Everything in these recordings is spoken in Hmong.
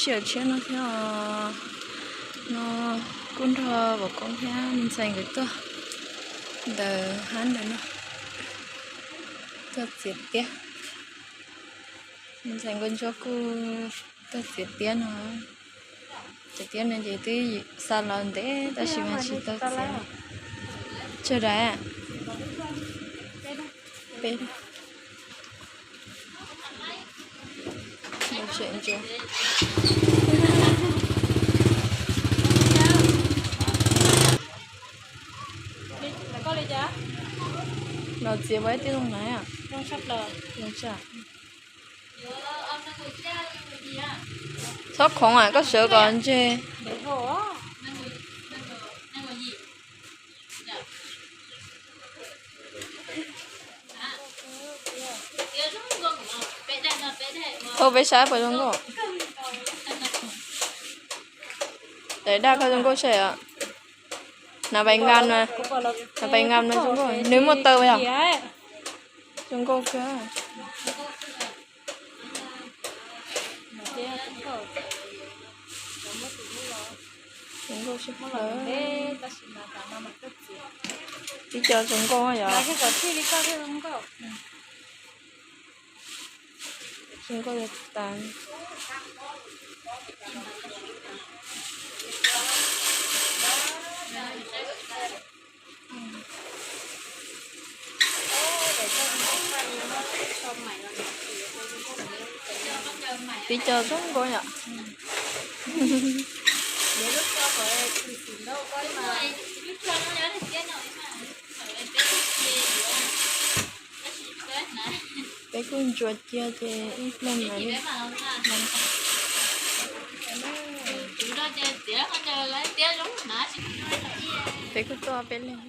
Tsis tshiab no thiab os. No kuj nrog Vam Koob thiab Me Ntxhais nkawd tuaj ntawm hab ntawm no, tuaj txiav tiab. Me Ntxhais Nkauj Ntsuab kuj tuaj txiav tiab no. Txiav tiab no ces twb xa los ntev tab sis mas tsis tau txiav. Tsawg daim? Peb. Los txiav ua ib tib zoo na. Txhob khoov, koj sawv kom ntseg. Thauj peb saib puas zoo nkauj. Daim daj koj zoo nkauj saib os. Hnav pais nkam no, hnav pais nkam no zoo nkauj, nws muaj taw yom. Zoo nkauj kawg. Zoo nkauj sib hlawv. Tib co zoo nkauj yom. Zoo nkauj tas. Tib co zoo nkauj yom. Peb kuj ntsuas cia ces ib pliag mam li. Peb kuj tuaj peb leeg.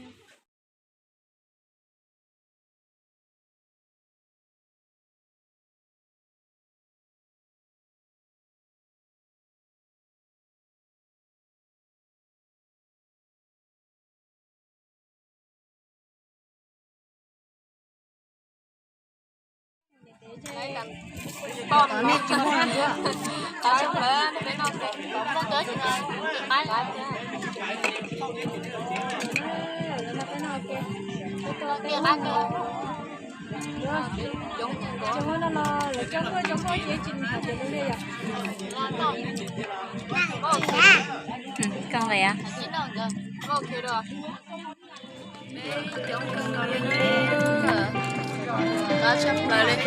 Qab tshaj plaws li.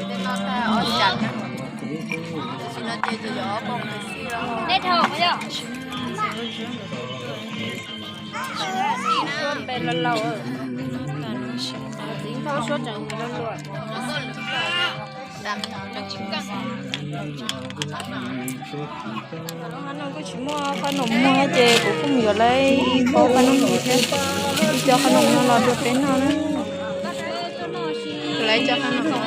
Tej no tag ob yam, tab sis no ces yog ob peb pes xwb los. Kuj tsis muaj qhob noom muag ces kuv kuj mus yuav lawm ib pob qhob noom thiab ib co qhob noom no los rau peb noj na. Lawv ib co qhob noom.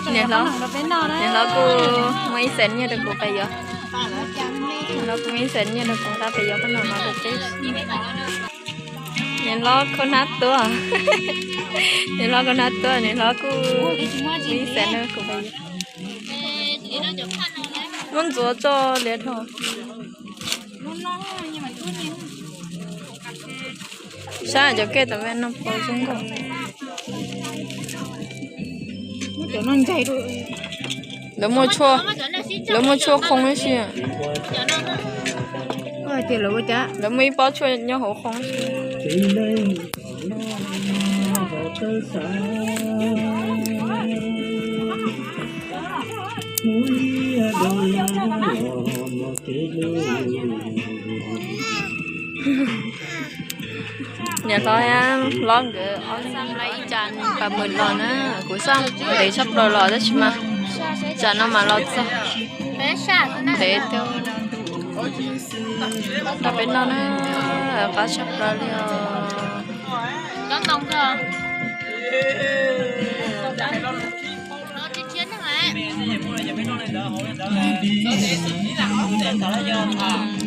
Niam hlob, niam hlob kuj muaj ib xees nyiaj rau kuv pais yuav. Niam hlob kuj muaj ib xees nyiaj rau kuv nqa pais yuav qhob noom no rau peb. Niam hlob khaub hnab tuaj, niam hlob khaub hnab tuaj, niam hlob kuj muaj ib xees no kuv pais yuav. Muab ntxuav tso liam dhau. Saib cov kej tam me no puas zoo nkauj. Lawv muaj tshuaj, lawv muaj tshuaj qhoo ib si. Lawv muaj ib pob tshuaj nyob hauv qhoo ib si. Niam hlob, hlob nkawd ob leeg ib tsa pas mws los na, kuv xaj ntev tshaj plaws los tab sis mas tsam no mas los txog ntev thiab. Rau peb noj na, qab tshaj plaws li os.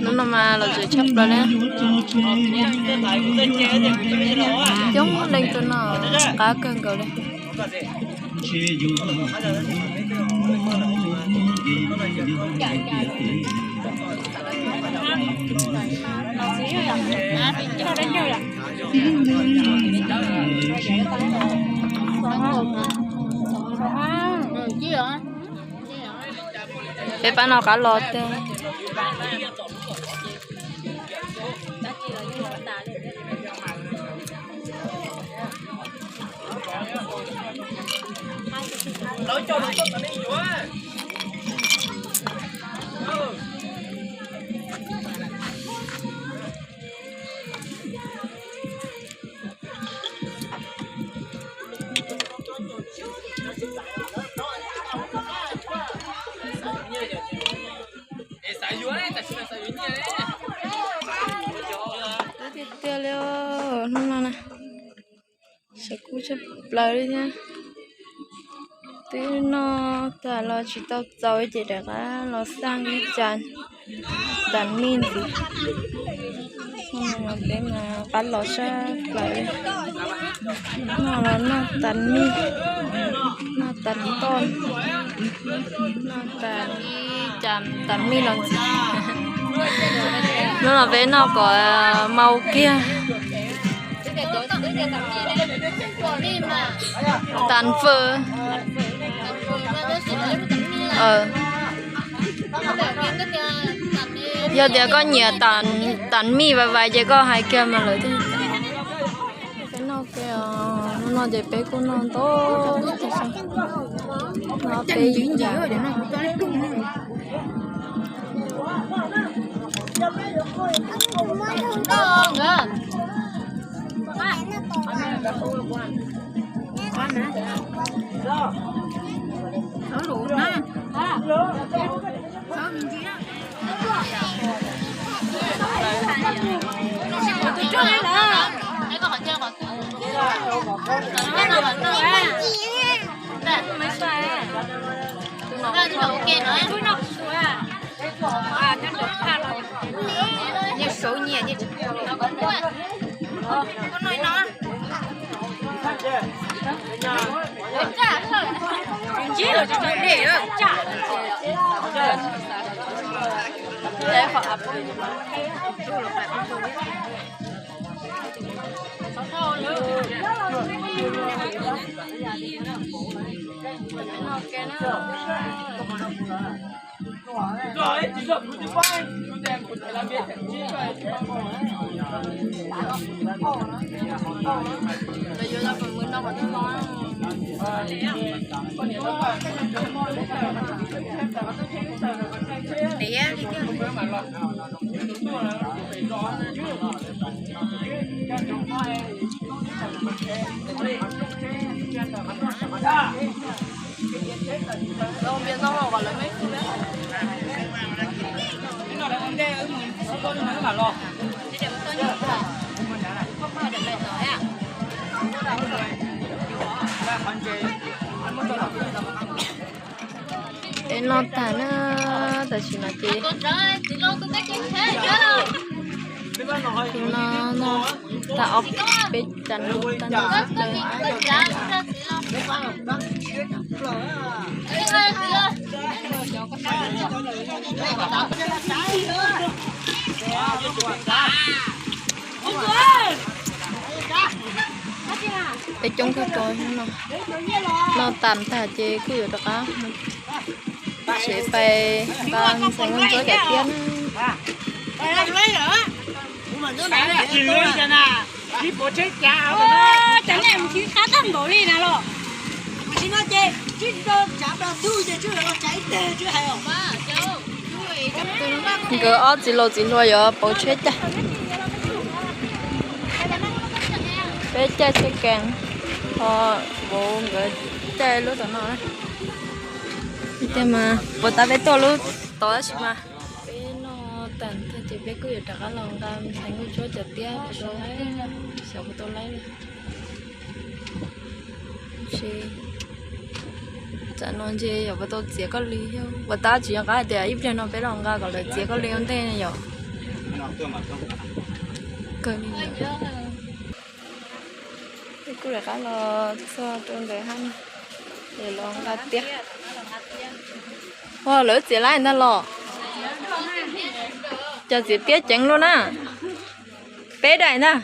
Hnub no mas los tsev tshaj plaws li. Coob leej tuaj noj, qab kawg nkaus li. Peb pab no qab los tiag. Tiag tiag li, hnub no na, sawv kub tshaj plaws li thiab. Twb noj tag los tsis tau txaus ces rov qab los xaj ib cas tas mij ntxiv. Peb mas qab los sab plaws li. Noj los noj tas mij, noj tas toj, noj tas ib cas tas mij los ntxiv. Hnub no peb noj kom mau kiag. Tas fwm. Yog tias koj nyiam tas mij vais vais ces koj hais kiag mas lawv thiaj. Peb noj kiag os, hnub no ces peb kuj noj ntau, noj peb yim cas. Peb noj tag na, tam sim no ces no no tag ob peb tas no tag no. Peb coob kawg, noj tas tag ces kuj yuav rov qab tsev pais nqa ntxhais nkauj ntsuab cov tiab na. Nkawd ob txiv laus txiv hluas yuav pauv tsheb caij. Peb caij tsheb kees, ho vauv nkawd caij lub tom no. Tiag mas puas tas peb tuaj lub tod tab sis mas peb noj tas tag ces peb kuj yuav rov qab los nqa ntxhais nkauj ntsuab cov tiab rau xyov puas tau laib li. Tam no ntshe yog puas tau txiav koj li thiab, puas tab tsis nco qab hais tias ib pliag no peb los nqa kom lawv txiav koj li ua ntej yom. Kawg li. Peb kuj rov qab los txog rau ntawd hab, es los nqa tiab. Ua lawv txiav laib ntag los. Cov txiav tiab ceev luaj na. Peb daim ntag.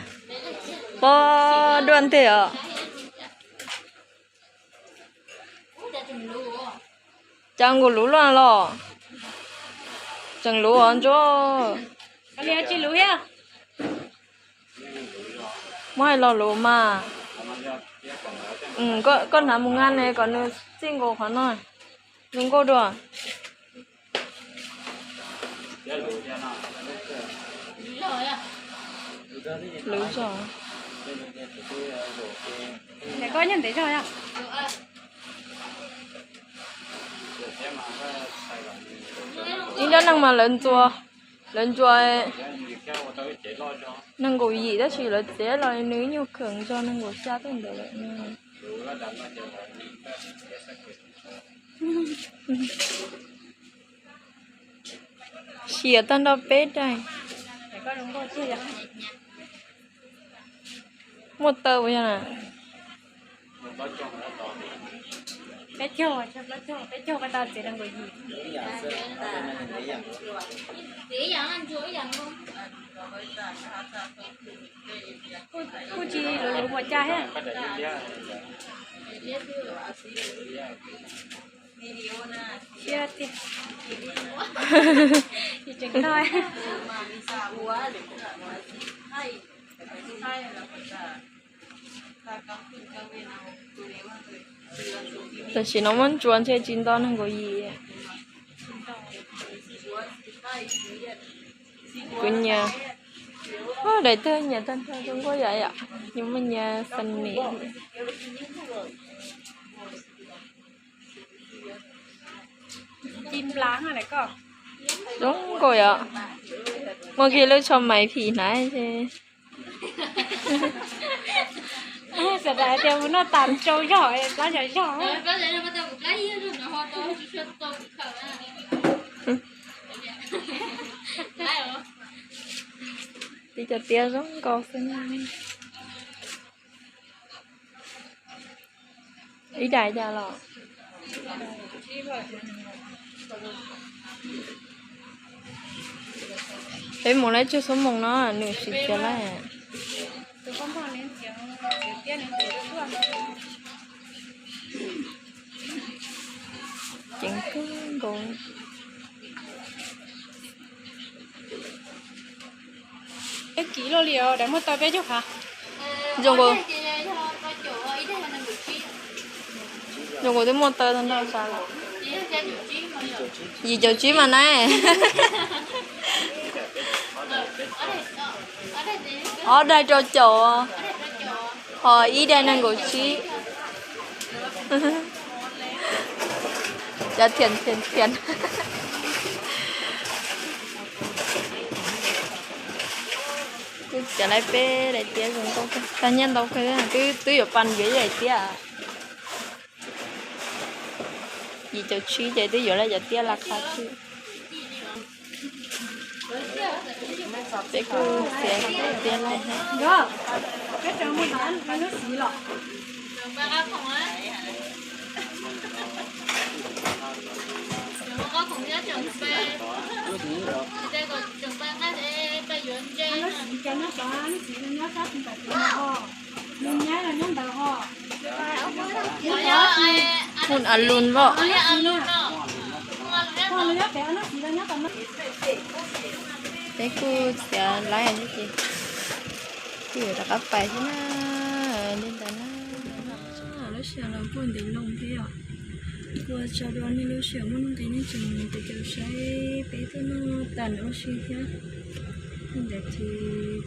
Pog dua ntej os. Cas nkaus luv luaj los. Tseem luv os Ntsuab. Muab hais lo lus mas. Koj hnav mus nqa ne kom nws txij nkaus qhov no. Zoo nkauj dua. Luv zog. Ib nrab neeg mas lawv ntxuas, lawv ntxuas nees nkaum yim tab sis lawv txiav los nws ib nyuag kheem zog nees nkaum xya tej ntawd lawm. Siav tag nrho peb daim. Muaj taw puas yog na? Peb caug, peb caug, peb caug, peb tau txiav nees nkaum yim. Kuj tsis luv luv npaum cas thiab. Siab tiag. Tsis tseem tau. Tam sim no muab ntsuas ntshe tsis nto nees nkaum yim. Kuv nyiam, daim twg nyiam tag nrho zoo nkauj yom yom, yus muaj nyiam xas nim. Zoo nkauj yom, muaj kiag lub tsho maiv phim hnav. Sawv daws tias mus noj tas tsau zog, plab zog zog. Tib cov tiab zoo nkauj xwb. Ib daim cas los? Peb mus lawm tsawg xuab moos no nws tsis txiav lawm. Ceev kawg nkaus. Peb kiv luaj li os, daim muaj taw peb caug phav. Zoo nkaus, zoo nkaus twb muaj taw tag nrho sas lawm. Yim caum tsib mas na. Ob daig rau caum, ho ib daig nees nkaum tsib. Cov thiam thiam thiam. Kuj txiav lawm peb daim tiab zoo nkauj kawg, tag nyiaj ntau kawg, twb yuav pas yuav ib daim tiab. Yim caum tsib ces twb yuav lawm cov tiab las qha tswj. Peb kuj txiav tiab lawm thiab. Moon Alum os. Peb kuj txiav lawm thiab ces kuj yuav rov qab pais thiab na. Li ntawd na, lub sij hawm los kuj ntev loo thiab yom. Kuj ua tsaug rau nej lub sij hawm muaj nuj nqis nej tseem caum saib peb tuaj noj tas ntawm ua si thiab. Li ntawd ces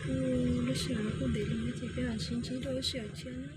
kuj lub sij hawm los kuj ntev loo thiab ces peb mam sib ntsib rau lub sij hawm tshiab na.